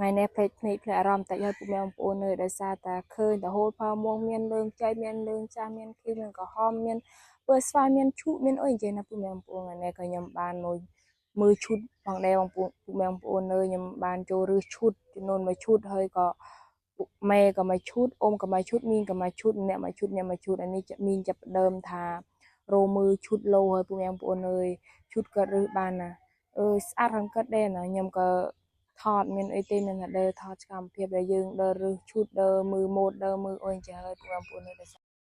ថ្ងៃនេះភ្លេចភ្នែកភ្លេចអារម្មណ៍តិចហើយពុកម៉ែបងប្អូនអើយដោយសារតែឃើញតែហូលផាមួងមានលឿងចៃមានលឿងចាស់មានខៀវមានក្រហមមានពើស្វាយមានឈូកមានអីអញ្ចឹងណាពុកម៉ែបងប្អូនថ្ងៃនេះក៏ខ្ញុំបានមកមើលឈុតផងដែរបងប្អូនពុកម៉ែបងប្អូនអើយខ្ញុំបានចូលរើសឈុតចំនួនមួយឈុតហើយក៏ពុកម៉ែក៏មួយឈុតអ៊ំក៏មួយឈុតមីងក៏មួយឈុតម្នាក់មួយឈុតអ្នកមួយឈុតអានេះមីងចាប់ផ្ដើមថារោមើលឈុតលោហើយពុកម៉ែបងប្អូនអើយឈុតគាត់រើសបានណាអឺស្អាតខាងគាត់ដែរណាខ្ញុំក៏ថតមានអីទេមានតែដើរថតសកម្មភាពដែលយើងដើររើសឈុតដើរមើលម៉ូដដើរមើលអីអញ្ចឹងហើយពុកម៉ែបងប្អូនអើយ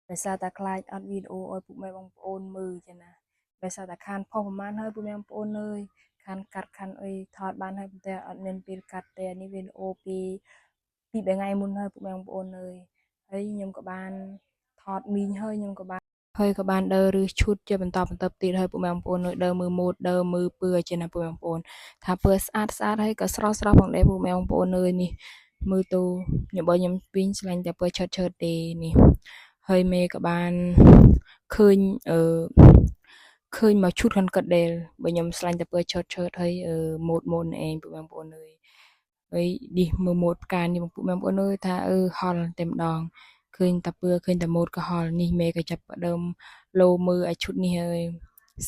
ដោយសារតែខ្លាចអត់វីដេអូឲ្យពុកម៉ែបងប្អូនមើលចឹងណាដោយសារតែខានផុសប្រហែលហើយពុកម៉ែបងប្អូនអើយខានកាត់ខានអីថតបានហើយប៉ុន្តែអត់មានពេលកាត់ទេអានេះវីដេអូពីពី3ថ្ងៃមុនហើយពុកម៉ែបងប្អូនអើយហើយខ្ញុំក៏បានថតមីងហើយខ្ញុំក៏បានហើយក៏បានដើររើសឈុតជាបន្តបន្ទាប់ទៀតហើយពុកម៉ែបងប្អូនអើយដើរមើលម៉ូដដើរមើលពើជាណាពុកម៉ែបងប្អូនថាពើស្អាតស្អាតហើយក៏ស្រស់ស្រស់ផងដែរពុកម៉ែបងប្អូនអើយនេះមើលទៅខ្ញុំបើខ្ញុំវិញឆ្លាញ់តែពើឆើតឆើតទេនេះហើយមេក៏បានឃើញអឺឃើញមកឈុតខាងគាត់ដែលបើខ្ញុំឆ្លាញ់តែពើឆើតឆើតហើយម៉ូតម៉ូតឯងពុកម៉ែបងប្អូនអើយហើយនេះមើលម៉ូតផ្កានេះបងពុកម៉ែបងប្អូនអើយថាអឺហល់តែម្ដងឃើញតែពើឃើញតែម៉ូតក៏ហល់នេះមេក៏ចាប់ផ្ដើមលោមើលឲ្យឈុតនេះហើយ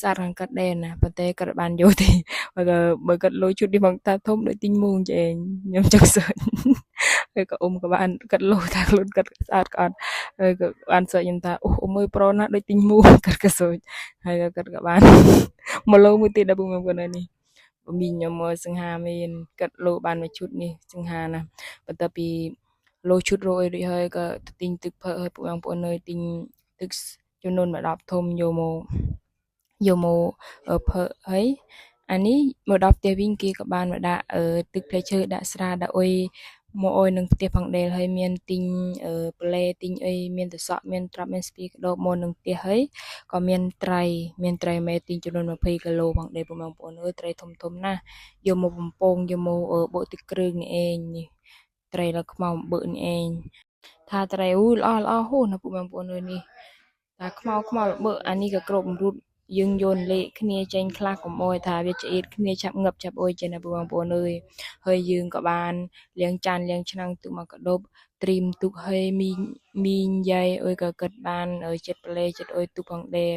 ស្អាតខាងគាត់ដែរណាប៉ុន្តែគាត់បានយកទេបើបើគាត់លោឈុតនេះមកតាធំដូចទីងមួងចេងខ្ញុំចង់សើចហើយក៏អ៊ំក៏បានគាត់លោថាខ្លួនគាត់ស្អាតក៏អត់ហើយក៏បានសើចខ្ញុំថាអូអ៊ំអើយប្រូណាស់ដូចទីងមួងគាត់ក៏សើចហើយក៏គាត់ក៏បានមកលោមួយទៀតដល់ពុកម៉ែបងប្អូននេះមីងខ្ញុំមកសង្ហាមានគាត់លោបានមួយឈុតនេះសង្ហាណាបន្ទាប់ពីលោឈុតរយរួចហើយក៏ទៅទិញទឹកផឹកឲ្យពុកបងប្អូនអើយទិញទឹកចំនួនមួយដបធំយកមកយកមកផឹកហើយអានេះមកដល់ផ្ទះវិញគេក៏បានមកដាក់ទឹកផ្លែឈើដាក់ស្រាដាក់អុយមកអុយនឹងផ្ទះផងដែរហើយមានទិញប្លែទិញអីមានទឹកសក់មានត្រាប់មានស្ពីក្តោបមកនឹងផ្ទះហើយក៏មានត្រីមានត្រីមេទិញចំនួន20គីឡូផងដែរបងប្អូនអើយត្រីធំធំណាស់យកមកបំពងយកមកបុកទឹកគ្រឿងនេះឯងនេះត្រីលើខ្មៅបើនេះឯងថាត្រីអូល្អល្អហូណាពុកបងប្អូនអើយនេះតែខ្មៅខ្មៅល្បើអានេះក៏គ្រប់រូតយើងយន់លេខគ្នាចេញខ្លះកុំអោយថាវាឆ្អៀតគ្នាឆាប់ងឹបឆាប់អុយចេះណាបងប្អូនអើយហើយយើងក៏បានលាងចានលាងឆ្នាំងទុកមកកដប់ត្រៀមទុកឲ្យមីងមីងយាយអុយក៏គិតបានចិត្តប្លែចិត្តអុយទុកផងដែរ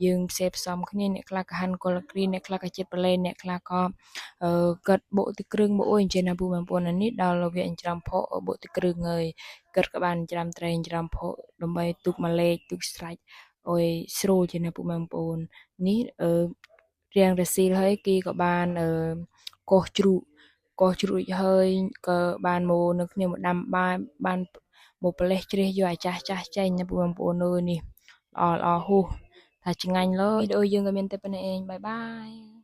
យើងផ្សេងផ្សំគ្នាអ្នកខ្លះក៏ហាន់កុលគ្រីអ្នកខ្លះក៏ចិត្តប្លែអ្នកខ្លះក៏អឺគិតបុកទឹកគ្រឿងបុកអុយអញ្ចឹងណាបងប្អូនអានេះដល់វាអញ្ច្រាំផកបុកទឹកគ្រឿងហើយគិតក៏បានច្រាំត្រីច្រាំផកដើម្បីទុកមកលេខទុកស្រេចអុយស្រួលជាងណាពុកម៉ែបងប្អូននេះអឺរៀងរស៊ីលហើយគេក៏បានអឺកោសជ្រូកកោសជ្រូកហើយក៏បានមកនៅគ្នាមកដាំបាយបានមកប្រលេះជ្រះយកអាចាស់ចាស់ចេញណាពុកបងប្អូនអើយនេះល្អល្អហួសថាឆ្ងាញ់លើវីដេអូយើងក៏មានតែប៉ុណ្្នេះឯងបាយបាយ។